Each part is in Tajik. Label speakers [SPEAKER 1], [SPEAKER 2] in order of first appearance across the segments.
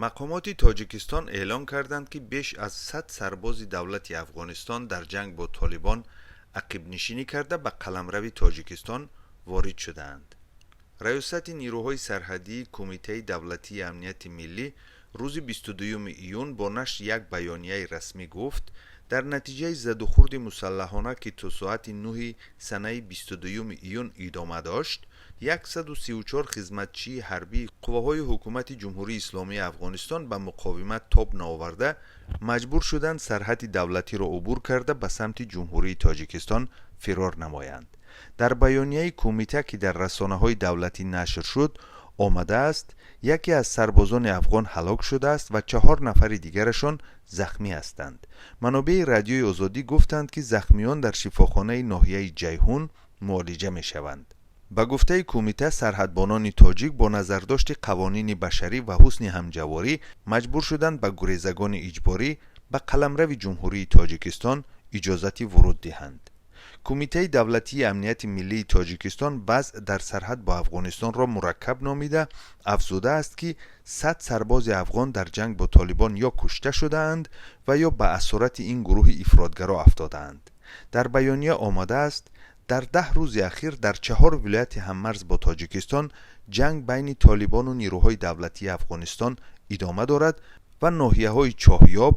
[SPEAKER 1] Мақомоти Тоҷикистон эълон карданд, ки беш аз 100 сарбози давлати Афғонистон дар ҷанг бо Толибон ақибнишинӣ карда, ба қаламрави Тоҷикистон ворид шудаанд. Раёсати нирӯҳои сарҳадии Кумитаи давлатии амнияти миллӣ рӯзи 22 июн бо нашри як баёнияи расмӣ гуфт, дар натиҷаи задухӯрди мусаллаҳона, ки то соати 9 санаи 22 июн идома дошт, 134 хизматчии ҳарбии қувваҳои ҳукумати Ҷумҳурии Исломии Афғонистон ба муқовимат тоб наоварда, маҷбур шуданд сарҳади давлатиро убур карда, ба самти Ҷумҳурии Тоҷикистон фирор намоянд. Дар баёнияи кумита, ки дар расонаҳои давлатӣ нашр шуд, омадааст, яке аз сарбозони афғон ҳалок шудааст ва чаҳор нафари дигарашон захмӣ ҳастанд. Манобеи Радиои Озодӣ гуфтанд, ки захмиён дар шифохонаи ноҳияи Ҷайҳун муолиҷа мешаванд. Ба гуфтаи кумита, сарҳадбонони тоҷик бо назардошти қавонини башарӣ ва ҳусни ҳамҷаворӣ маҷбур шуданд ба гурезагони иҷборӣ ба қаламрави Ҷумҳурии Тоҷикистон иҷозати вуруд диҳанд. Кумитаи давлатии амнияти миллии Тоҷикистон вазъ дар сарҳад бо Афғонистонро мураккаб номида, афзудааст, ки 100 сарбози афғон дар ҷанг бо Толибон ё кушта шудаанд ва ё ба асорати ин гурӯҳи ифротгаро афтодаанд. Дар баёния омадааст, дар 10 рӯзи ахир дар чаҳор вилояти ҳаммарз бо Тоҷикистон ҷанг байни толибону нирӯҳои давлатии Афғонистон идома дорад ва ноҳияҳои Чоҳёб,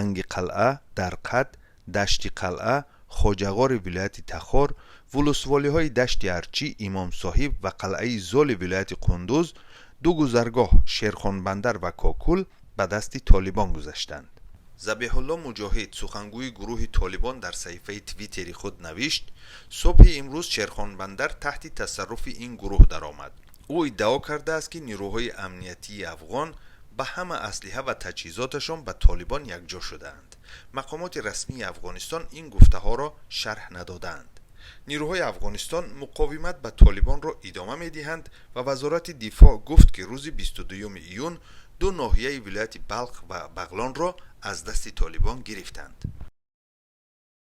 [SPEAKER 1] Янгиқалъа, Дарқад, Дашти Қалъа, Хоҷағори вилояти Тахор, вулусволиҳои Дашти Арчӣ, Имомсоҳиб ва Қалъаи Золи вилояти Қундуз, ду гузаргоҳ, Шерхонбандар ва Кокул, ба дасти толибон гузаштанд. Забиҳулло Муҷоҳид, сухангӯи гурӯҳи Толибон, дар саҳифаи Твиттери худ навишт: «Субҳи имрӯз Шерхонбандар таҳти тасарруфи ин гурӯҳ даромад». Ӯ иддао кардааст, ки нирӯҳои амниятии афғон ба ҳама аслиҳа ва таҷҳизоташон ба Толибон якҷо шудаанд. Мақомоти расмии Афғонистон ин гуфтаҳоро шарҳ надодаанд. Нирӯҳои Афғонистон муқовимат ба толибонро идома медиҳанд ва Вазорати дифоъ гуфт, ки рӯзи 22 июн ду ноҳияи вилояти Балх ва Бағлонро аз дасти толибон гирифтанд.